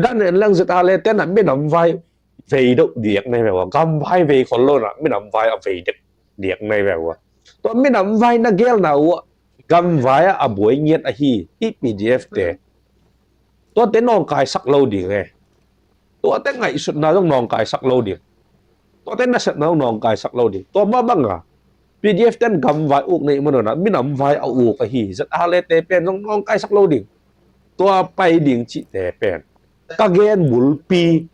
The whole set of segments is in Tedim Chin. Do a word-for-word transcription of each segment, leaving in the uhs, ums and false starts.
Dan en lang ZRA le ten ah minam vai vei deuh diak nei ve ua. Gam vai vei khol lo na minam vai a vei dek diak nei ve ua. Tua minam vai na gelna ua gam vai ah a buai ngiat ahi hi PDF te. Tuate nawngkaisak lo ding e. Tuate ngaihsutna zong nawngkaisak lo ding. Tuate nasepna zong nawngkaisak lo ding. Tua mah banga PDF ten gam vai uk nei manona minam vai a uk ahi ZRA le te pen zong nawngkaisak lo ding. Tua pai ding cihte pen ka gen bulpi,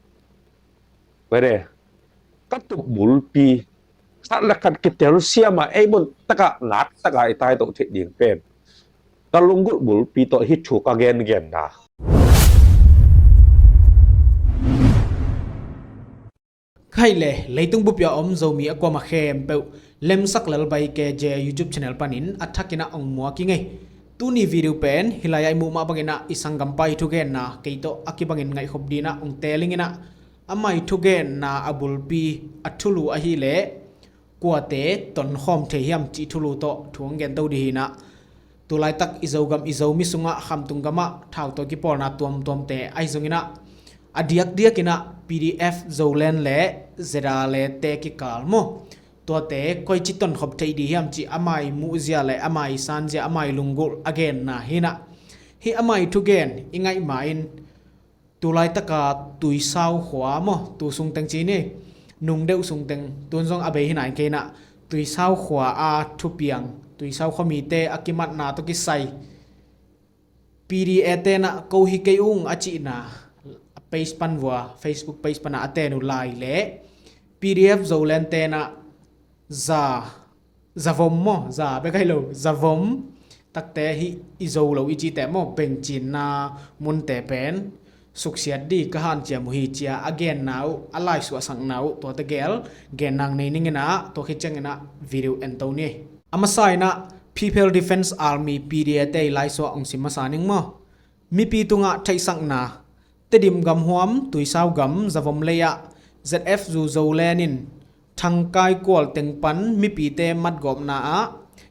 ka tup bulpi, khat le khat kitel siama ei mun taka ngak taka i taito theih ding pen ka lunggulh bulpi tawh hi thu ka gengenna. Khai le leitung bupi a om Zomi a kuama khempeuh Lemsak Lalbai KJ YouTube channel panin a thakin a ong muak i ngei. Tuni video pen hilai a i muh mah bangin a i sanggampa i thugenna kei tawh a kibangin ngaihkhop dina ong teling in a, ama i thugenna a bulpi a thulu ahi le kuate tonkhawm thei hiam cih thulu tawh thu ong gento di hi na. Tulaitak i Zogam i Zomi sungah khamtung gamah thau tawh kipawlna tuamtuamte ahi zongin a, a diakdiakin a PDF Zoland le ZRA le te kikal maw, tuate koici tonkhop thei di hiam cih ama i muhzia le ama i sanzia ama i lunggulh a genna hi na. Hi ama i thugen i ngaih ma in tulaitaka Tuisau khua maw, tu sungteng ci ni, nung deuh sungteng tun zong a bei hi nai kei na, Tuisau khua a thupiang Tuisau khuamite a kimatna tawh kisai PDA tena ko hi kei ung a cihna a page pan vua, Facebook page pana a ten uh lai le PDF Zoland tena za, zavom maw, za bek ahi lo, zavom takte hi i zo lo i cite maw, bengcinna munte pen suksiat di ka hanciam uh hi cia a genna uh, a laisuahsakna uh, tuate gel genna nei ning in a, tua khit ciangin a video en to ni. A masa in a People Defence Army, PDA te i laisuah ong sim masa ning maw. Mipi tungah theihsakna, Tedim gamhuam Tuisau gam zavom lei ah ZF zu Zoland in thangkai kual teng pan mipite matgawpna ah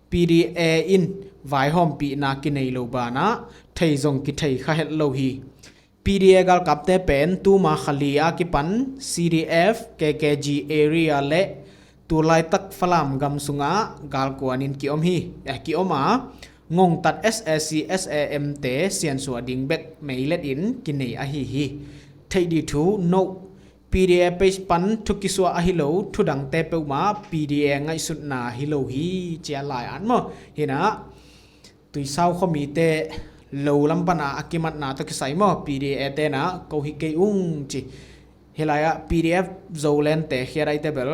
PDA in vaihawmpihna kinei lo banah thei zong kithei kha het lo hi. PDA galkapte pen tuma kha li a kipan CDF, KKG area le tulaitak Falam gam sungah galkuanin kiom hi, eh, kiom a, ngongtat SAC, SAM te siansuah ding bek meilet in kinei ahi hi. Theih di thu no, PDA page pan thu kisuah ahi lo, thudangte peuhmah PDA ngaihsutna hi lo hi, cia lai an maw. Hi na, Tuisau khuamite lo lam pana a kimatna tawh kisai maw, PDA tena ko hi kei ung ci. Hi lai ah PDF Zoland te khiat aite bel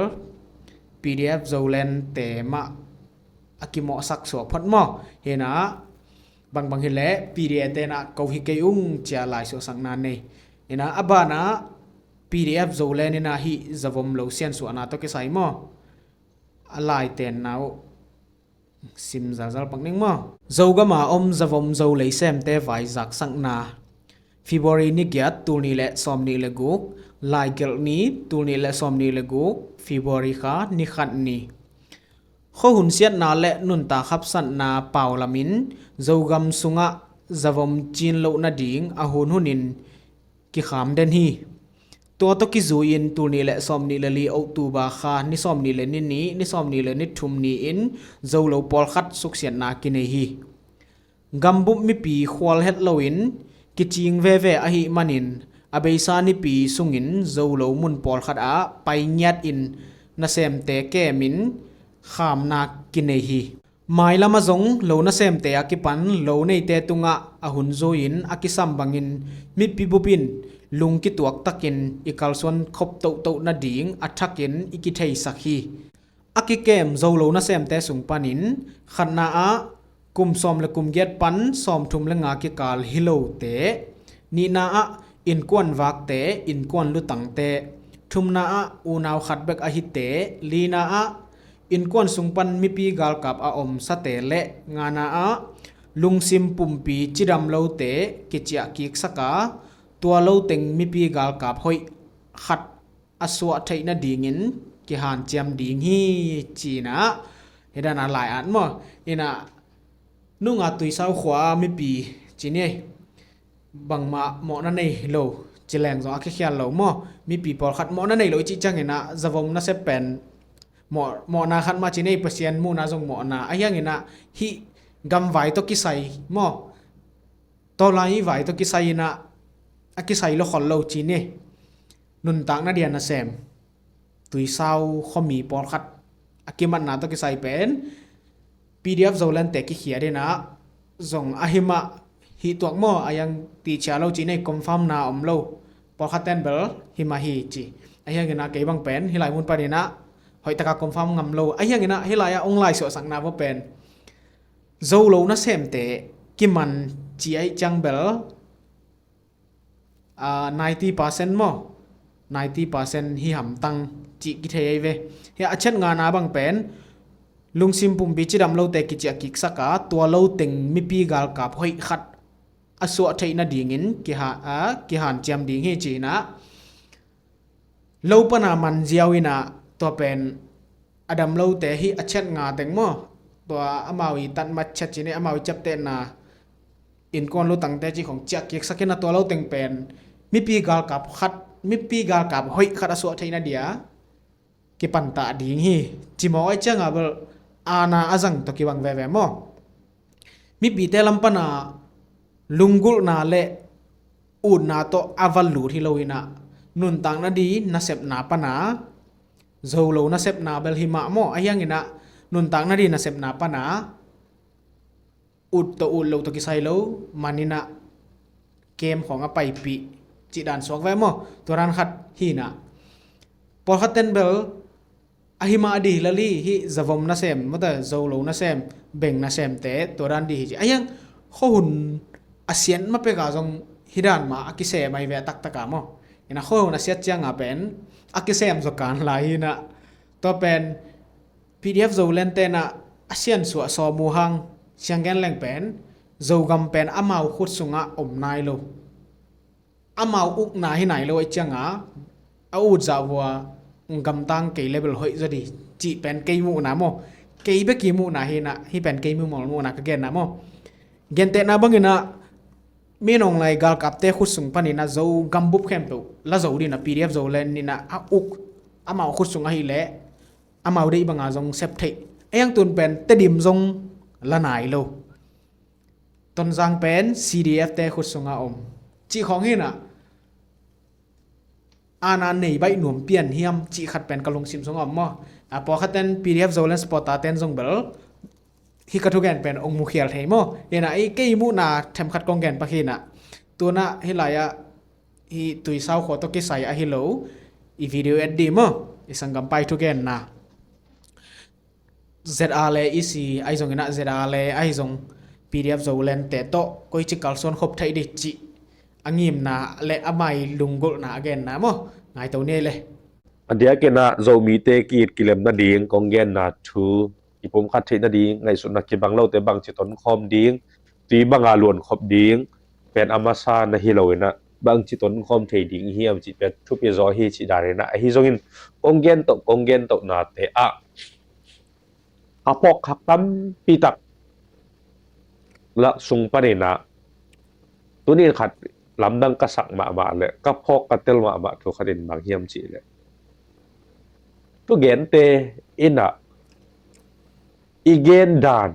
PDF Zoland te mah a kimawhsak suah phot maw. Hi na, bangbang hi le PDA tena ko hi kei ung cia laisuahsakna nei. Hi na, a bana PDF Zoland in a hi zavom lo siansuahna tawh kisai maw. A laitenna uh sim zalzal pak ning maw. Zogama om zavom Zo leisemte vai zaksakna. February ni giat, tul nih le sawm nih le guk, laigelh ni, tul nih le sawm nih le guk, February kha ni khat ni. Khuahun siatna le nuntak hapsatna pau lamin Zogam sungah zavom cin loh nading a hunhunin kikham den hi. Tua tawh kizui-in tul nih le sawm nih le li October kha ni sawm nih le ni nih, ni sawm nih le ni thum ni-in Zolo pawlkhat suksiatna kinei hi. Gambup mipi khual het loin kicing veve ahih manin a beisa nipi sungin Zolo mun pawlkhat ah pai ngiatin nasemte kemin khamna kinei hi. Mailam ah zong lo nasemte a kipan lo neite tungah a hun zui-in a kisam bangin mipi bup in lung kituak takin i kalsuan khop tohtoh nading a thakin i kitheisak hi. A kikem Zolo nasemte sung panin khatna ah kum sawm le kum giat pan sawmthum le nga kikal hi lote, nihna ah innkuan vakte, innkuan lutangte, thumna ah unau khat bek ahite, lina ah innkuan sung pan mipi galkap a omsate le ngana ah lungsim pumpi cidam lote kiciah kiksak a, tua lo teng mipi galkap hoih khat a suah theih nadingin kihanciam ding hi, ci-in ah, hi dan a lai-at maw. Hi na, nunga Tuisau khua mipi ci ni, bangmah mawhna nei lo, ci leng zong a kikhial lo maw. Mipi pawlkhat mawhna nei lo i cih ciangin ah zavom nasep pen mawh, mawhna khat mah ci nei, Pasian muhna zong mawhna. Ahi hangin ah hih gamvai tawh kisai maw, tawlai vai tawh kisai in ah a kisai lo khol lo ci ni. Nuntakna dia nasem Tuisau khuami pawlkhat a kimatna tawh kisai pen PDF Zoland te kikhiat in ah zong ahi mah hih tuak maw, a yang tihcia lo ci nei, confirm na om lo. Pawlkhat ten bel hi mah hi ci. Ahi hangin ah kei bang pen hih lai mun panin ah hoih taka confirm ngam lo. Ahi hangin ah hih lai ah ong lai suahsakna va pen zo lo nasemte kiman ci aih ciang bel, ah, ninety percent maw, ninety percent hi hamtang cih kithei ahi ve. Hih a chet ngana bang pen lungsim pumpi cidam lote kiciah kiksak a, tua lo teng mipi galkap hoih khat a suah theih nadingin kiha, ah, kihanciam ding hi ci in ah lo pana man ziau in ah tua pen a dam lote hih a chet nga teng maw, tua amau i tatmat chet ci ni, amau i ciaptehna innkuan lutangte ci khong ciah kiksak in ah tua lo teng pen mipi galkap khat, mipi galkap hoih khat a suah theihna dia kipantah ding hi. Ci mawk aih cianga bel aana a zang tawh kibang veve maw. Mipite lam pana lunggulhna le utna tawh a va lut hi lo in ah nuntakna di nasepna pana zo lo nasepna bel hi mah maw. Ahi hangin ah nuntakna di nasepna pana ut tawh ut lo tawh kisai lo man in ah kem khawng a paipih cih dan suak ve maw. Tua dan khat hi in ah pawlkhat ten bel ahi mah a di hi lel hi, hih zavom nasem, mawte zo lo nasem, beng nasemte tua dan di hi ci. Ahi hang khuahun a siat ma peka zong hih dan mah a kisem ahi ve a taktaka maw. In ah khuahun a siat cianga pen a kisem zaw kan lai hi in ah tua pen PDF Zoland te in ah a siansuah sawm uh hang sianggen leng pen Zogam pen amau khut sungah om nai lo. Amau ukna hi nai lo aih cianga a ut zah vua gamtang kei le bel hoih zaw di cih pen kei muhna maw. Kei bek i muhna hi in ah hih pen kei mimawl muhna ka genna maw. Gentehna bangin ah minong lai galkapte khut sung panin ah Zogam bup khempeuh la zo din ah PDF Zoland in ah a uk amau khut sung ahih leh amau deih banga zong sep theih. A yang tun pen Tedim zong la nai lo. Tonzang pen CDF te khut sunga om cih khawng hi in ah aana nei baih nuam pian hiam cih khat pen ka lungsim sungah om maw. A pawlkhat ten PDF Zoland supporter ten zong bel hih ka thugen pen ong mukhial thei maw. Hi in ah ei kei muhna themkhat kong gen pak hi in ah tu in ah hih lai ah hih Tuisau khua tawh kisai ahi lo i video et di maw, i sanggam pai thugenna ZRA le EC ahi zong in ah ZRA le ahi zong PDF Zoland te tawh koici kalsuan khop theih di cih a ngimna le a mai lunggulhna a genna maw. Ngaito ni ei le. A diakin ah Zomite ki-it kilem nading kong genna thu i pumkhat theih nading ngaihsutna kibang lote bangci tonkhawm ding, tui banga luankhop ding pen a masa na hi lo in ah bangci tonkhawm thei ding hiam cih pen thupi zaw hi cih dan in ah ahi zongin kong gen tawh, kong gen tawh nate ah a phawk khak tampi tak lak sung panin ah tuni khat lamdang ka sak mahmah le ka phawk ka tel mahmah thu khat in bang hiam cih leh thugente in ah i gen dan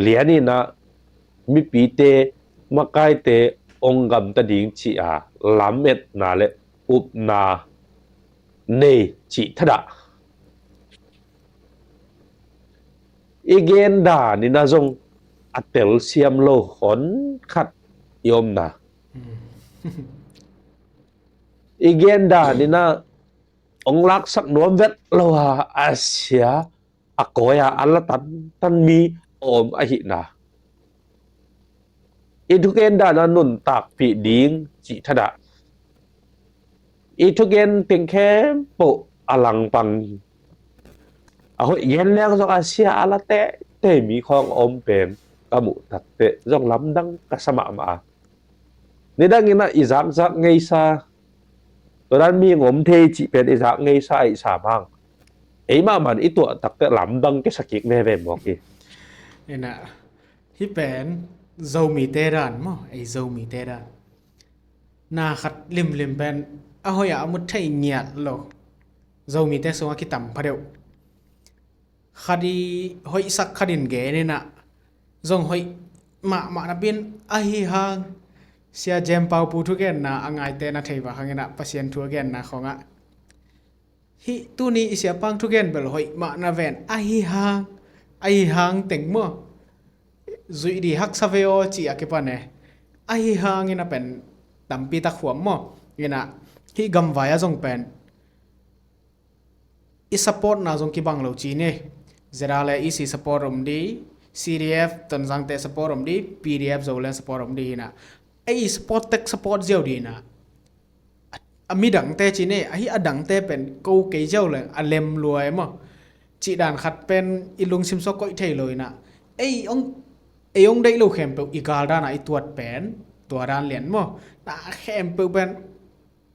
lian in ah mipite makaite ong gamta ding cih a lametna le upna nei cih thadah i gen dan in ah zong a telsiam lo hon khat i omna. I gen dan in ah ong laksak nuam vet lo a, a sia a kawi a a la tantan mi a om ahihna. I thugen dan a nuntakpih ding cih thadah i thugen teng khempeuh a langpang a hoih gen leng zong a sia a la tehteh mi khawng a om pen ka muh takteh zong lamdang ka sa mahmah a. Nidang in ah i zakzak ngeisa tua dan mi ngom thei cih pen i zak ngeisa a i sa mang. Ei mahmah in i tuah takteh lamdang kisa kik veve mawk hi. In ah hih pen Zomite dan maw, ei Zomite dan. Na khat limlim pen a hoih ah a mu thei ngiat lo Zomite sungah kitam pha deuh. Khat i hoihsak khat in gen inah zong hoih mahmah napi in ahi hang Sia Jem Pau Pu thugenna a ngaite na thei vak hang inah Pasian thu a genna khawngah hih tuni i siapang thugen bel hoih mah na ven ahi hang, ahi hang teng maw? Zuih di haksa ve aw ci a kipan e. Ahi hang inah pen tampi tak huam maw? Inah hih gamvai ah zong pen i support na zong kibang lo ci ni. Zeda le E C support om di, C D F Tonzangte support om di, P D F Zoland support om di inah ei support tek support ziau di inah a midangte ci ne, ahi a dangte pen ko kei ziau leng a lem luai maw? Cih dan khat pen i lungsim sua koih thei lo inah ei ong, ei ong deih lo khempeuh i gal dan ah i tuat pen tua dan lian maw? Na khempeuh pen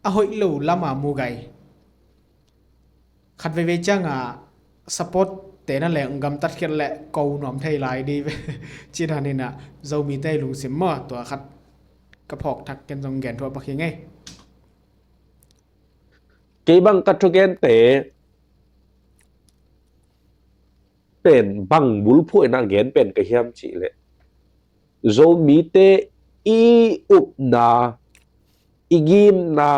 a hoih lo lama mu gai. Khat veivei cianga support te na leng gamtat khiat le ko nuam thei lai di ve. Ci dan inah Zomite lungsim maw? Tua khat ka phawk thak ken zong gen thuah pak hi ngei. Kei bang ka thugente pen bang bulphuh inah gen pen ka hiam cih leh Zomite i upna, i gimna,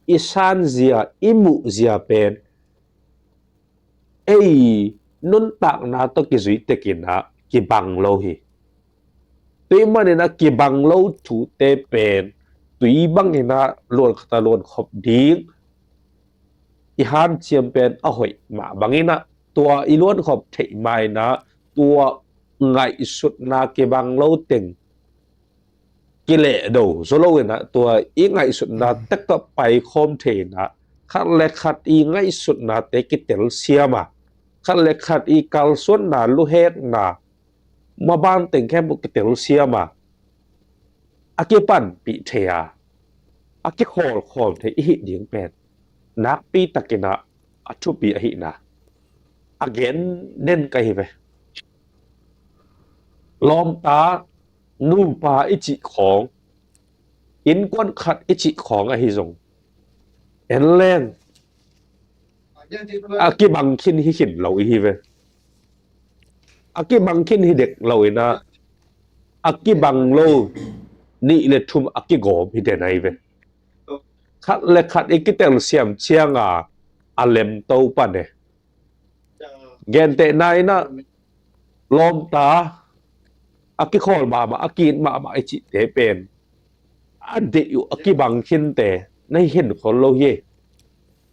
i sanzia, i muhzia pen ei nuntakna tawh kizui tekinah kibang lo hi. Tui maninah kibang lo thute pen tui banginah luan khata luan khop ding i hanciam pen a hoih mah banginah tua i luan khop theih mainah tua ngaihsutna kibang lo teng kilehdo zo lo inah tua i ngaihsutna tek tawh paikhawm thei inah khat le khat i ngaihsutnate kitelsiam a, khat le khat i kalsuanna luhekna maban teng khempeuh kitelsiam a, a kipanpih thei a, a kikhawlkhawm thei i hih ding pen nakpi takinah a thupi ahihna a gen den ka hi ve. Lawmta nupa i cih khawng, innkuan khat i cih khawng ahi zong en leng a kibang khin hi khin lo i hi ve. A kibang khin hi dek lo inah a kibang lo nih le thum a kigawm hi den ahi ve. Khat le khat i kitelsiam cianga a lemto pan e. Gentehna inah lawmta a kikhawl mahmah, a kiit mahmah i cihte pen a deih uh a kibang khinte na hi khin khol lo hi.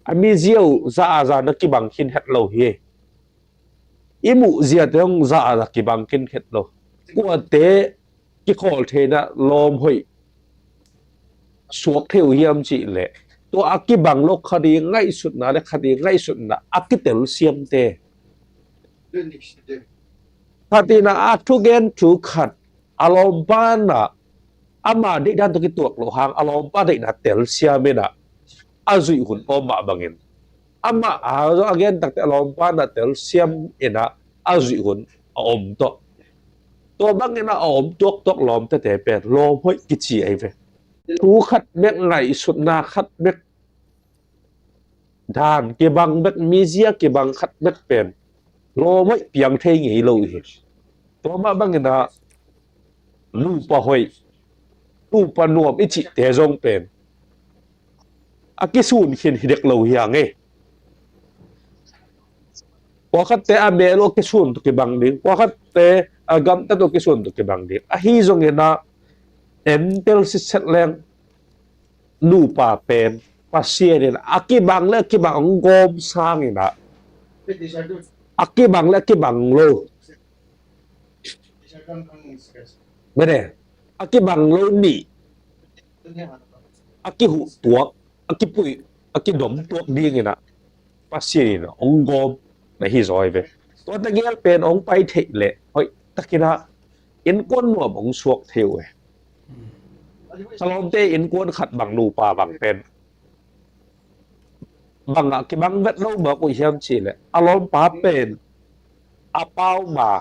A mizia uh za a za na kibang khin het lo hi. I muhziate hong za a za kibang khin het lo. Kuate kikhawl theina lawm hoih suak thei uh hiam cih leh tua a kibang lo khat i ngaihsutna le khat i ngaihsutna a kitelsiamte. Khat inah a thugen thu khat a lawmpa inah ama deihdan tawh kituak loh hang a lawmpa deihna telsiam inah a zuih hun a om mah bangin amah a gen takte a lawmpa inah telsiam inah a zuih hun a om tawh. Tua bangin a om tuaktuak lawmtete pen lawm hoih kici ahi ve. Thu khat bek ngaihsutna khat bek dan kibang bek mizia kibang khat bek pen lawm hoih piang thei ngei lo hi. Tua mah bangin a nupa hoih nupa nuam i cihte zong pen a kisun khin hi dek lo hi a ngei. Kuakhatte a meh lo kisun tawh kibang ding, kuakhatte a gamta tawh kisun tawh kibang ding. Ahi zongin a entel sitset leng nupa pen Pasian in a kibang le a kibang hong gawm sangin a a kibang le a kibang lo mene a kibang lo nih a kihuh tuak a kipuih a kidom tuak dingin a Pasian in hong gawm na hi zaw hi ve. Tua tegel pen hong pai theih leh hoih takin a innkuan nuam hong suak thei uh e. Ka lawmte innkuan khat bang nupa bang pen bangah kibang vet lo mawk uh hiam cih leh a lawmpa pen a pau ma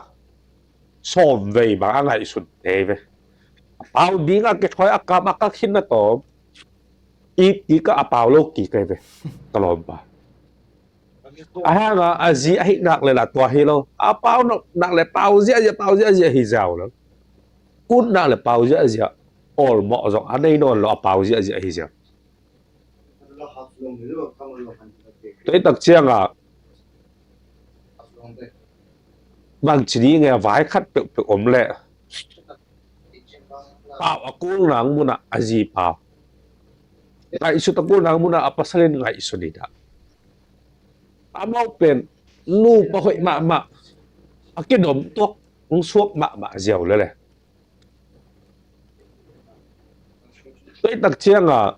sawm vei bang a ngaihsun thei ve. A pau ding a kithawi a kam a kak khin na tawm it kik a, a pau lo kik ahi ve, ka lawmpa. A hanga a zi ahi nak le la tua hi lo. A pau nak le pau ziahziah, pau ziahziah hi ziau lo. Kut nak le pau ziahziah, awlmawh zong a nei nawn lo, a pau ziahziah hi ziau. Tua i tak cianga bangci ding e, vai khat peuhpeuh om leh pau a kul nang munah a zi pau, ngaihsut a kul nang munah a pasal in ngaihsut i dah. Amau pen nupa hoih mahmah, a kidom tuak hong suak mahmah ziau lele. Tua i tak cianga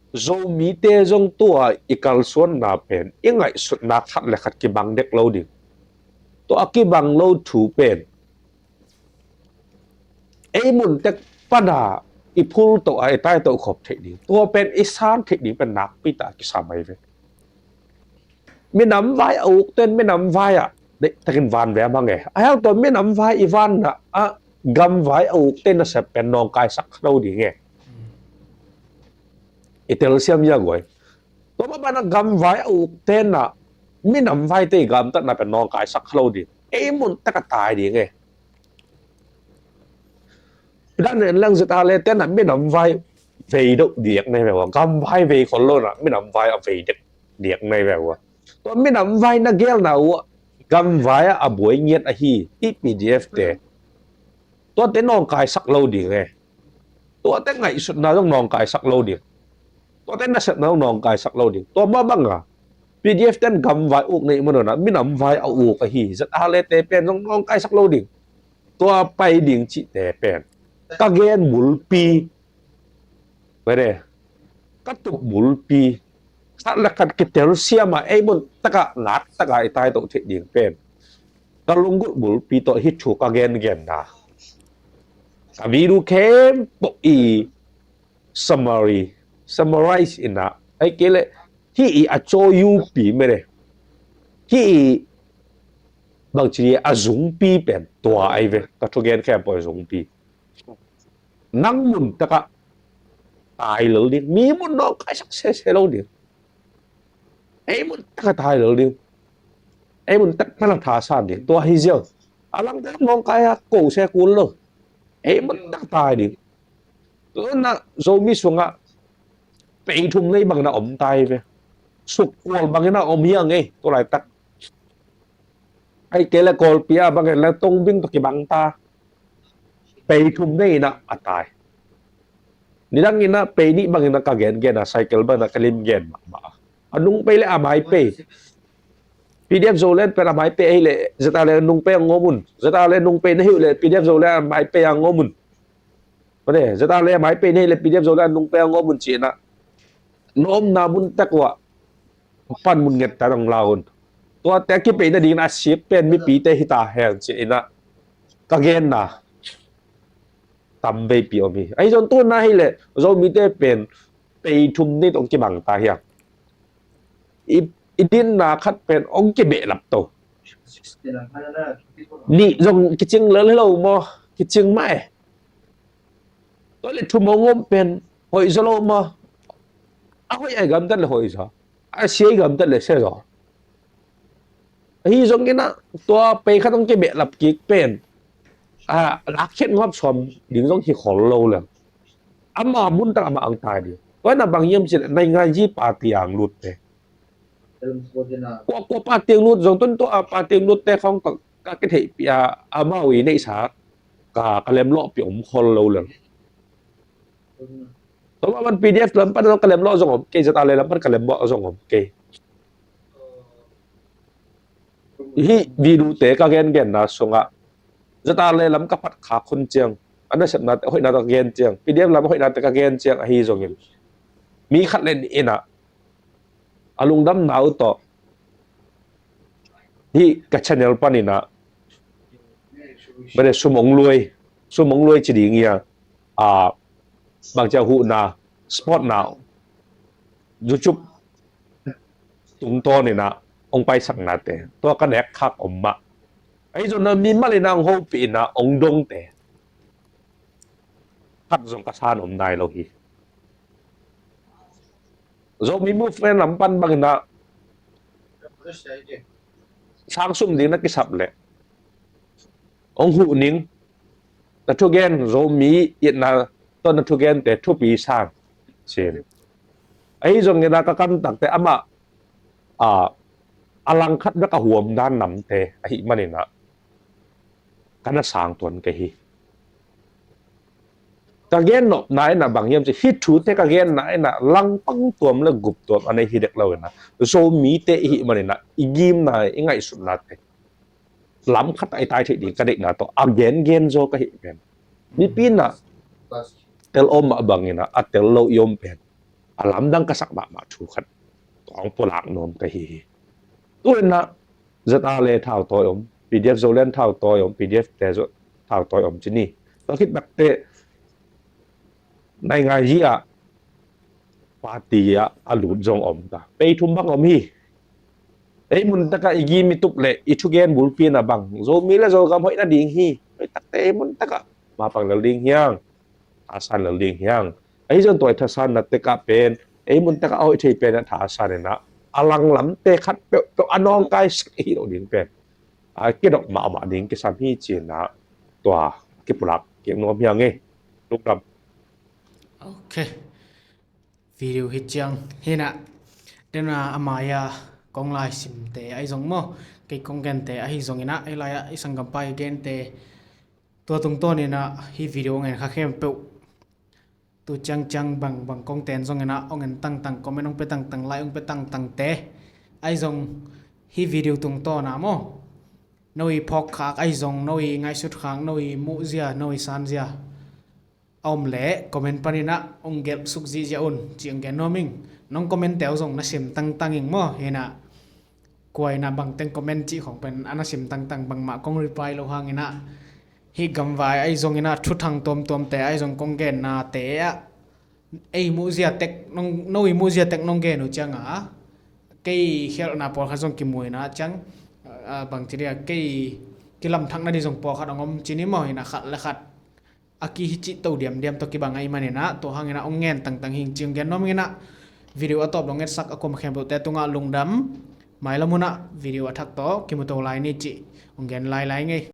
Zomite zong tua i kalsuanna pen i ngaihsutna khat le khat kibang dek lo ding. Tua a kibang lo thu pen ei mun tek pana i phul toh a i tai toh khop theih ding, tua pen i san theih ding pen nakpi ta a kisam ahi ve. Minam vai a uk ten minam vai ah deihtakin van ve a mang e. A hiang tua minam vai i vanna ah gam vai a uk ten nasep pen nawngkaisak kha lo ding e. I telsiam ia guai. Tua mah banah gam vai a uk tenah minam vai te i gamtatna pen nawngkaisak kha lo ding. Ei mun tek a tai ding e. Dan en lang zeta le tenah minam vai vei deuh diak nei ve ua. Gam vai vei khol lo na minam vai a vei dek diak nei ve ua. Tua minam vai na gelna ua gam vai a buai ngiat ahi i P D F te. Tua te nawngkaisak lo ding e. Tua te ngaihsutna zong nawngkaisak lo ding. Tua te nasepna zong nawngkaisak lo ding. Tua mah banga P D F ten gam vai uk nei manona minam vai a uk ahi. Zeta le te pen zong nawngkaisak lo ding. Tua pai ding cihte pen ka gen bulpi, mene, ka tup bulpi, khat le khat kitelsiama ei mun taka ngak taka i tai toh theih ding pen ka lunggulh bulpi tawh hih thu ka gengenna, ka video khempeuh i summary, summarize ina, ai kei le hih i a caw yupi mene, hih i bangci a zungpi pen tua ai ve, ka thugen khempeuh a zungpi. Nang mun taka tai lel ding, mi mun nawngkaisak sese lo ding. Ei mun taka tai lel ding. Ei mun tak mana thasan ding. Tua hi ziau. A langte nawngkai a ko se kul lo. Ei mun taka tai ding. Tua na Zomi sunga pei thum nei bangina om tai ve. Suk kual bangina om hiang ei. Tua lai tak. Ai kei le Kawlpi a bangin le tongbing to kibang ta. Pei thum nei ina a tai. Nidang ina pei nih bangina ka gengen a cycle bangina ka lim gen mahmah. A nung pei le a mai pei. P D F Zoland pen a mai pei ahi le zeta le nung pei a ngawm un. Zeta le nung pei na hi uh le P D F Zoland a mai pei a ngawm un. Mane, zeta le a mai pei na hi le P D F Zoland a nung pei a ngawm un cina. Nawmna mun tak ua pan mun nget ta dong la un. Tua te a kipeina dingin a sik pen mipite hita hen cina. Ka genna tam veipi om hi. Ahi zong tuna hi le Zomite pen pei thum nei tong kibang ta hiang. I, i dinna khat pen ong kibehlap to. Nih zong kicing lel hi lo maw? Kicing mah e. Tua le thum ong om pen hoih zaw lo maw? A hoih ai gamtat le hoih zaw. A sia i gamtat le sia zaw. Ahi zongin ah tua pei khat ong kibehlap kik pen a lakkhiat ngawp sawm ding zong hi khol lo le. Ama mun tak ama ang tai ding. Tua na bang hiam cin nai ngai ji party ang lut te. Kua kua party ang lut zong tun tua party ang lut te khong ka, ka kitheihpih a amau i neihsa ka, ka lemlawhpih om khol lo le. Tua man P D F lam pan ka lemlawh zong om kei, zeta le lam pan ka lemlawh zong om kei. Hih video te ka gengenna sungah zeta le lam ka phat khak hun ciang, a nasepnate hoihnate ka gen ciang, P D F lam hoihnate ka gen ciang ahi zongin mi khat le nih inah a lungdamna uh tawh hih ka channel paninah bane sum ong luai, sum ong luai ci ding ia, a, bangcia huhna, supportna, YouTube tungtawninah ong paisaknate tua ka nek khak om mah. Ahi zongna mimal inah ong hopih inah ong dongte khat zong ka san om nai lo hi. Zomi Movement lam pan bangin ah sang sum ding na kisap leh hong huh ning, na thugen, Zomi itna tawh na thugente thupi sang ci. Ahi zongin ah ka kamtakte amah a, a langkhat bek a huam dan namte ahih manin ah ka na sang tuan ka hi. Ka gen nopna in ah bang hiam cih, hih thute ka genna in ah langpang tuam le gup tuam a nei hi dek lo in ah, Zomite i hih manin ah i gimna, i ngaihsutnate lam khat ah i tai theih ding ka deihna tawh a gengen zaw ka hi pen. Mipi in ah tel om mah bangin ah a tel lo i om pen a lamdang ka sak mahmah thu khat tua hong pulak nuam ka hi hi. Tu in ah Z R le thautawi om, P D F Zoland thautawi om, P D F te Zo thautawi om ci ni. Tua khit takte naingai hi ah party ah a lut zong om ta. Pei thum bang om hi. Ei mun takah i gim i tup leh i thugen bulpi in ah bang Zomi le Zogam hoih nading hi. Hoih takte ei mun takah mapang lel ding hiang, thasan lel ding hiang. Ahi zong tua i thasanna tekah pen ei mun takah a hoih thei pen ah thasan in ah a langlamte khat peuhpeuh a nawngkaisak i hih loh ding pen a kidok mahmah ding kisam hi ci-in ah tua kipulak kik nuam hiang e. Lungdam. Ok. Video hi ciang hi in ah, den a, a mai-a kong laisimte ahi zong maw, kei kong gente ahi zongin ah, ei lai-ah i sanggampa i gente tua tungtawnin ah hih video hong en kha khempeuh, tu ciangciang bangbang kong ten zongin ah hong en tangtang, comment hong pia tangtang, like hong pia tangtangte ahi zong, hih video tungtawn ah maw, no i phawk khak ahi zong, no i ngaihsut khak, no i muhzia, no i sanzia a om leh comment panin ah hong gelh suk zihziah un ci hong gen nuam ing. Nong comment te uh zong na sim tangtang ing maw, hi in ah kua in ah bangteng comment cih khong pen a na sim tangtang, bangmah kong reply lo hangin ah hih gamvai ahi zongin ah thuthang tuamtuamte ahi zong kong gennate ah ei muhzia tek nong, no i muhzia tek nong gen uh ciang a kei khialhna pawlkhat zong kimu in ah ciang, a, bangci dia, kei kilamthakna ding zong pawlkhat hong om ci ni maw, hi in ah khat le khat a kihi cih to diamdiam tawh kibang ahih manin ah, tua hangin ah hong ngen tangtang hing ci hong gen nuam ing in ah, video a tawp dong etsak a kuama khempeuhte tungah lungdam. Mailam hun ah video a thak tawh kimu to lai ni cih hong gen lailai ing ei.